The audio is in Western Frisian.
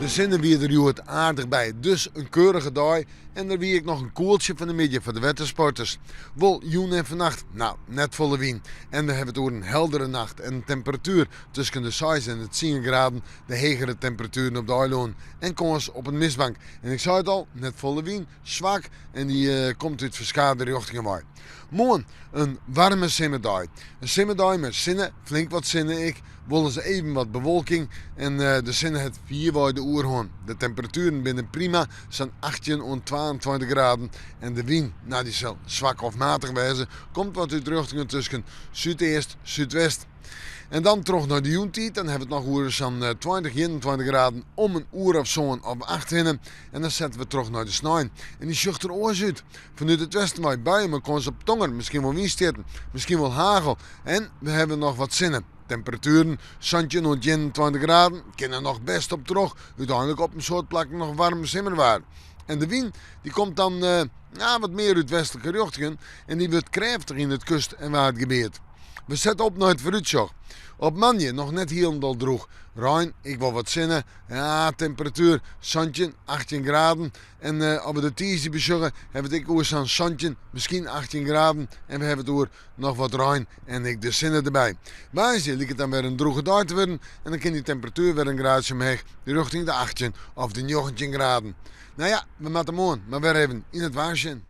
De sinne wie der hjoed aardich by, dus in keurige dei en der wie ek noch in koeltsje fan 'e middei foar de wettersporters. Wol jûn en fannacht, no, net folle wyn. En we hawwe it oer in heldere nacht en in temperatuer tusken de seis en de tsien graden, de hegere temperatueren op de eilânen en kâns op in mistbank. En ik sei it al, net folle wyn, swak en dy komt út ferskate rjochtingen wei. Moarn in waarme simmerdei. In simmerdei mei sinne, flink wat sinne ek, wolris even wat bewolking en de sinne hat fierwei de oerhân. De temperatueren binne prima, sa'n 18 oant 22 graden en de wyn, no dy sil swak of matich wêze, komt wat út rjochtingen tusken súdeast, súdwest. En dan troch nei de jûntiid, dan hawwe we it noch oer sa'n 20, 21 graden om in oere of sân of acht hinne. En dan sette we troch nei de snein. En dy sjocht der oars út. Fanút it westen wei buien mei kâns op tonger, miskien wol wynstjitten, miskien wol hagel. En we hawwe noch wat sinne. Temperatueren 17 oant 21 graden kinne noch bêst op troch. Uteinlik op in soad plakken noch waarm simmerwaar. En de wyn dy komt dan ja, wat mear út westlike rjochtingen en dy wurdt krêftich yn it kust- en waadgebiet. We sette op nei it foarútsjoch. Op moandei noch net hielendal drûch. Rein, ek wol wat sinne. Ja, temperatuer 17, 18 graden. En as we de tiisdei besjogge, hawwe we it ek oer sa'n 17, miskien 18 graden. En we hawwe it oer noch wat rein en ek de sinne derby. Woansdei liket dan wer in drûge dei te wurden en dan kin dy temperatuer wer in graadsje omheech, rjochting de 18 of de 19 graden. No ja, we moatte moarn mar wer even yn it waar sjen.